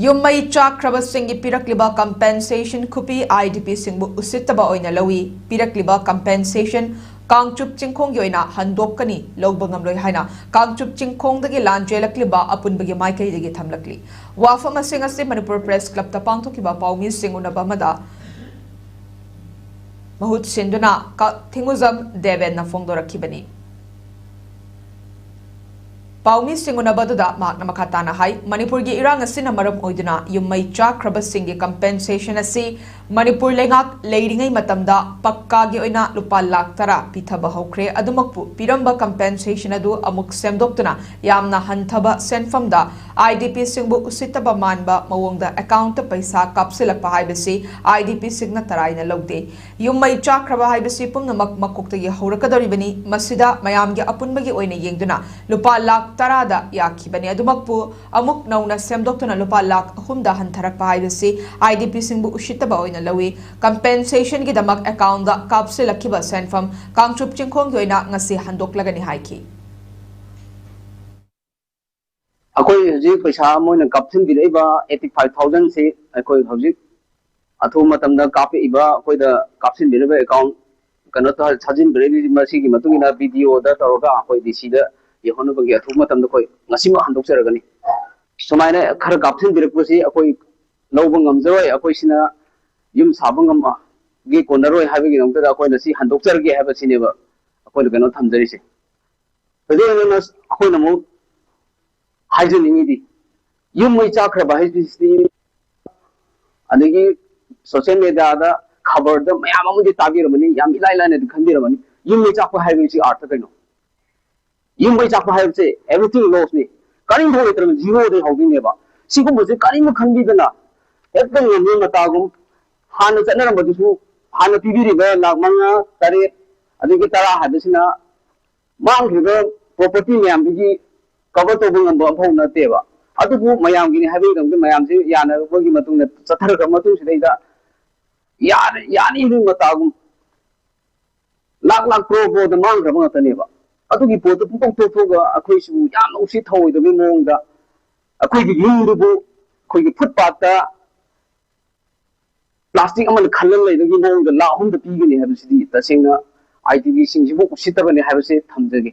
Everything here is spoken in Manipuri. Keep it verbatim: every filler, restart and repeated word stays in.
ꯌꯨꯝ ꯃꯩ ꯆꯥꯛꯈ꯭ꯔꯕꯁꯤꯡꯒꯤ ꯄꯤꯔꯛꯂꯤꯕ ꯀꯝꯄꯦꯟꯁꯦꯁꯟ ꯈꯨꯄꯤ ꯑꯥꯏ ꯗꯤ ꯄꯤꯁꯤꯡꯕꯨ ꯎꯁꯤꯠꯇꯕ ꯑꯣꯏꯅ ꯂꯧꯏ꯫ ꯄꯤꯔꯛꯂꯤꯕ ꯀꯝꯄꯦꯟꯁꯦꯁꯟ ꯀꯥꯡꯆꯨꯞ ꯆꯤꯡꯈꯣꯡꯒꯤ ꯑꯣꯏꯅ ꯍꯟꯗꯣꯛꯀꯅꯤ, ꯂꯧꯕ ꯉꯝꯂꯣꯏ ꯍꯥꯏꯅ ꯀꯥꯡꯆꯨꯞ ꯆꯤꯡꯈꯣꯡꯗꯒꯤ ꯂꯥꯟ ꯆꯦꯜꯂꯛꯂꯤꯕ ꯑꯄꯨꯟꯕꯒꯤ ꯃꯥꯏꯀꯩꯗꯒꯤ ꯊꯝꯂꯛꯂꯤ꯫ ꯋꯥꯐꯝ ꯑꯁꯤꯡ ꯑꯁꯤ ꯃꯅꯤꯄꯨꯔ ꯄ꯭ꯔꯦꯁ ꯀ꯭ꯂꯕꯇ ꯄꯥꯡꯊꯣꯛꯈꯤꯕ ꯄꯥꯎꯃꯤꯁꯤꯡ ꯎꯅꯕ ꯑꯃꯗ ꯃꯍꯨꯠ ꯁꯤꯟꯗꯨꯅ ꯀ-, ꯊꯤꯡꯉꯨꯖꯝ ꯗꯦꯕꯦꯟꯅ ꯐꯣꯡꯗꯣꯔꯛꯈꯤꯕꯅꯤ꯫ ꯄꯥꯎꯃꯤꯁꯤꯡ ꯎꯅꯕ ꯑꯗꯨꯗ ꯃꯍꯥꯛꯅ ꯃꯈꯥ ꯇꯥꯅ ꯍꯥꯏ, ꯃꯅꯤꯄꯨꯔꯒꯤ ꯏꯔꯥꯡ ꯑꯁꯤꯅ ꯃꯔꯝ ꯑꯣꯏꯗꯨꯅ ꯌꯨꯝ ꯃꯩ ꯆꯥꯛꯈ꯭ꯔꯕꯁꯤꯡꯒꯤ ꯀꯝꯄꯦꯟꯁꯦꯁꯟ ꯑꯁꯤ ꯃꯅꯤꯄꯨꯔ ꯂꯩꯉꯥꯛ ꯂꯩꯔꯤꯉꯩ ꯃꯇꯝꯗ ꯄꯛꯀꯥꯒꯤ ꯑꯣꯏꯅ ꯂꯨꯄꯥ ꯂꯥꯈ ꯇꯔꯥ ꯄꯤꯊꯕ ꯍꯧꯈ꯭ꯔꯦ꯫ ꯑꯗꯨꯃꯛꯄꯨ ꯄꯤꯔꯝꯕ ꯀꯝꯄꯦꯟꯁꯦꯁꯟ ꯑꯗꯨ ꯑꯃꯨꯛ ꯁꯦꯝꯗꯣꯛꯇꯨꯅ ꯌꯥꯝꯅ ꯍꯟꯊꯕ ꯁꯦꯟꯐꯝꯗ ꯑꯥꯏ ꯗꯤ ꯄꯤꯁꯤꯡꯕꯨ ꯎꯁꯤꯠꯇꯕ ꯃꯥꯟꯕ ꯃꯑꯣꯡꯗ ꯑꯦꯀꯥꯎꯟꯠꯇ ꯄꯩꯁꯥ ꯀꯥꯞꯁꯤꯜꯂꯛꯄ ꯍꯥꯏꯕꯁꯤ ꯑꯥꯏ ꯗꯤ ꯄꯤꯁꯤꯡꯅ ꯇꯔꯥꯏꯅ ꯂꯧꯗꯦ꯫ ꯌꯨꯝ ꯃꯩ ꯆꯥꯛꯈ꯭ꯔꯕ ꯍꯥꯏꯕꯁꯤ ꯄꯨꯝꯅꯃꯛ ꯃꯀꯣꯛꯇꯒꯤ ꯍꯧꯔꯛꯀꯗꯧꯔꯤꯕꯅꯤ꯫ ꯃꯁꯤꯗ ꯃꯌꯥꯝꯒꯤ ꯑꯄꯨꯟꯕꯒꯤ ꯑꯣꯏꯅ ꯌꯦꯡꯗꯨꯅ ꯂꯨꯄꯥ ꯂꯥꯈ ꯇꯔꯥꯗ ꯌꯥꯈꯤꯕꯅꯤ꯫ ꯑꯗꯨꯃꯛꯄꯨ ꯑꯃꯨꯛ ꯅꯧꯅ ꯁꯦꯝꯗꯣꯛꯇꯨꯅ ꯂꯨꯄꯥ ꯂꯥꯈ ꯑꯍꯨꯝꯗ ꯍꯟꯊꯔꯛꯄ ꯍꯥꯏꯕꯁꯤ ꯑꯥꯏ ꯗꯤ ꯄꯤꯁꯤꯡꯕꯨ ꯎꯁꯤꯠꯇꯕ ꯑꯣꯏꯅ ꯂꯧꯏ꯫ ꯀꯝꯄꯦꯟꯁꯦꯁꯟꯒꯤꯗꯃꯛ ꯑꯦꯀꯥꯎꯟꯗ ꯀꯥꯞꯁꯤꯜꯂꯛꯈꯤꯕ ꯁꯦꯟꯐꯝ ꯀꯥꯡꯆꯨꯞ ꯆꯤꯡꯈꯣꯡꯒꯤ ꯑꯣꯏꯅ ꯉꯁꯤ ꯍꯟꯗꯣꯛꯂꯒꯅꯤ ꯍꯥꯏꯈꯤ꯫ ꯑꯩꯈꯣꯏ ꯍꯧꯖꯤꯛ ꯄꯩꯁꯥ ꯃꯣꯏꯅ ꯀꯥꯞꯁꯤꯟꯕꯤꯔꯛꯏꯕ eighty five thousand ꯁꯤ ꯑꯩꯈꯣꯏ ꯍꯧꯖꯤꯛ ꯑꯊꯨꯕ ꯃꯇꯝꯗ ꯀꯥꯞꯄꯛꯏꯕ, ꯑꯩꯈꯣꯏꯗ ꯀꯥꯞꯁꯤꯟꯕꯤꯔꯤꯕ ꯑꯦꯀꯥꯎꯟ ꯀꯩꯅꯣ ꯇꯧ-, ꯊꯥꯖꯤꯟꯕꯤꯔꯛꯏꯕ, ꯃꯁꯤꯒꯤ ꯃꯇꯨꯡ ꯏꯟꯅ ꯕꯤ ꯗꯤ ꯑꯣꯗ ꯇꯧꯔꯒ ꯑꯩꯈꯣꯏ ꯗꯤ ꯁꯤꯗ ꯌꯧꯍꯟꯅꯕꯒꯤ ꯑꯊꯨꯕ ꯃꯇꯝꯗ ꯑꯩꯈꯣꯏ ꯉꯁꯤꯃꯛ ꯍꯟꯗꯣꯛꯆꯔꯒꯅꯤ꯫ ꯁꯨꯃꯥꯏꯅ ꯈꯔ ꯀꯥꯞꯁꯤꯟꯕꯤꯔꯛꯄꯁꯤ ꯑꯩꯈꯣꯏ ꯂꯧꯕ ꯉꯝꯖꯔꯣꯏ, ꯑꯩꯈꯣꯏꯁꯤꯅ ꯌꯨꯝ ꯁꯥꯕ ꯉꯝꯃꯒꯤ ꯀꯣꯟꯅꯔꯣꯏ ꯍꯥꯏꯕꯒꯤꯗꯃꯛꯇꯗ ꯑꯩꯈꯣꯏꯅ ꯁꯤ ꯍꯟꯗꯣꯛꯆꯔꯒꯦ ꯍꯥꯏꯕꯁꯤꯅꯦꯕ ꯑꯩꯈꯣꯏꯅ ꯀꯩꯅꯣ ꯊꯝꯖꯔꯤꯁꯦ꯫ ꯍꯧꯖꯤꯛ ꯑꯣꯏꯅ ꯑꯩꯈꯣꯏꯅ ꯑꯃꯨꯛ ꯍꯥꯏꯖꯅꯤꯡꯉꯤꯗꯤ, ꯌꯨꯝ ꯃꯩ ꯆꯥꯛꯈ꯭ꯔꯕ ꯍꯥꯏꯕꯁꯤ ꯑꯗꯒꯤ ꯁꯣꯁꯤꯌꯦꯜ ꯃꯦꯗꯤꯌꯥꯗ ꯈꯕꯔꯗ ꯃꯌꯥꯝ ꯑꯃꯗꯤ ꯇꯥꯕꯤꯔꯝꯃꯅꯤ, ꯌꯥꯝ ꯏꯂꯥꯏ ꯂꯥꯏꯅꯗꯤ ꯈꯟꯕꯤꯔꯝꯃꯅꯤ꯫ ꯌꯨꯝ ꯃꯩ ꯆꯥꯛꯄ ꯍꯥꯏꯕꯁꯤ ꯑꯥꯔꯊ ꯀꯩꯅꯣ? ꯌꯨꯝ ꯃꯩ ꯆꯥꯛꯄ ꯍꯥꯏꯕꯁꯦ everything loss ꯅꯤ꯫ ꯀꯔꯤꯝꯐꯥꯎ ꯂꯩꯇ꯭ꯔꯕꯅꯤ, ꯖꯤꯔꯣꯗꯩ ꯍꯧꯗꯣꯏꯅꯦꯕ꯫ ꯁꯤꯒꯨꯝꯕꯁꯦ ꯀꯔꯤꯝ ꯈꯟꯕꯤꯗꯅ ꯍꯦꯛꯇ ꯉꯝꯃꯤ ꯃꯇꯥꯒꯨꯝ ꯍꯥꯟꯅ ꯆꯠꯅꯔꯝꯕꯗꯨꯁꯨ, ꯍꯥꯟꯅ ꯄꯤꯕꯤꯔꯤꯕ ꯂꯥꯈ ꯃꯉꯥ, ꯇꯔꯦꯠ, ꯑꯗꯒꯤ ꯇꯔꯥ ꯍꯥꯏꯕꯁꯤꯅ ꯃꯥꯡꯈ꯭ꯔꯤꯕ ꯄ꯭ꯔꯣꯄꯔꯇꯤ ꯃꯌꯥꯝꯗꯨꯒꯤ ꯀꯚꯔ ꯇꯧꯕ ꯉꯝꯕ ꯑꯃꯐꯥꯎ ꯅꯠꯇꯦꯕ꯫ ꯑꯗꯨꯕꯨ ꯃꯌꯥꯝꯒꯤꯅꯤ ꯍꯥꯏꯕꯒꯤꯗꯃꯛꯇ ꯃꯌꯥꯝꯁꯦ ꯌꯥꯅꯕꯒꯤ ꯃꯇꯨꯡꯗ ꯆꯠꯊꯔꯛꯈ꯭ꯔ ꯃꯇꯨꯡꯁꯤꯗꯩꯗ ꯌꯥꯔꯦ, ꯌꯥꯅꯤ ꯍꯥꯏꯕꯒꯤ ꯃꯇꯥꯒꯨꯝ ꯂꯥꯛ ꯂꯥꯛ ꯀ꯭ꯔꯣꯔ ꯀ꯭ꯔꯣꯔꯗ ꯃꯥꯡꯈ꯭ꯔꯕ ꯉꯥꯛꯇꯅꯦꯕ꯫ ꯑꯗꯨꯒꯤ ꯄꯣꯠꯇꯨ ꯄꯨꯡꯇꯣꯛ ꯇꯣꯛꯊꯣꯛꯑꯒ ꯑꯩꯈꯣꯏꯁꯨ ꯌꯥꯝꯅ ꯎꯁꯤꯠ ꯊꯑꯣꯏꯗꯕꯒꯤ ꯃꯑꯣꯡꯗ ꯑꯩꯈꯣꯏꯒꯤ ꯌꯨꯝꯗꯨꯕꯨ ꯑꯩꯈꯣꯏꯒꯤ ꯐꯨꯠꯄꯥꯠꯇ ꯄ꯭ꯂꯥꯁꯇꯤꯛ ꯑꯃꯅ ꯈꯜꯂꯒ ꯂꯩꯕꯒꯤ ꯃꯑꯣꯡꯗ ꯂꯥꯈ ꯑꯍꯨꯝꯗ ꯄꯤꯒꯅꯤ ꯍꯥꯏꯕꯁꯤꯗꯤ ꯇꯁꯦꯡꯅ ꯑꯥꯏ ꯇꯤ ꯕꯤꯁꯤꯡꯁꯤꯕꯨ ꯎꯁꯤꯠꯇꯕꯅꯤ ꯍꯥꯏꯕꯁꯤ ꯊꯝꯖꯒꯦ꯫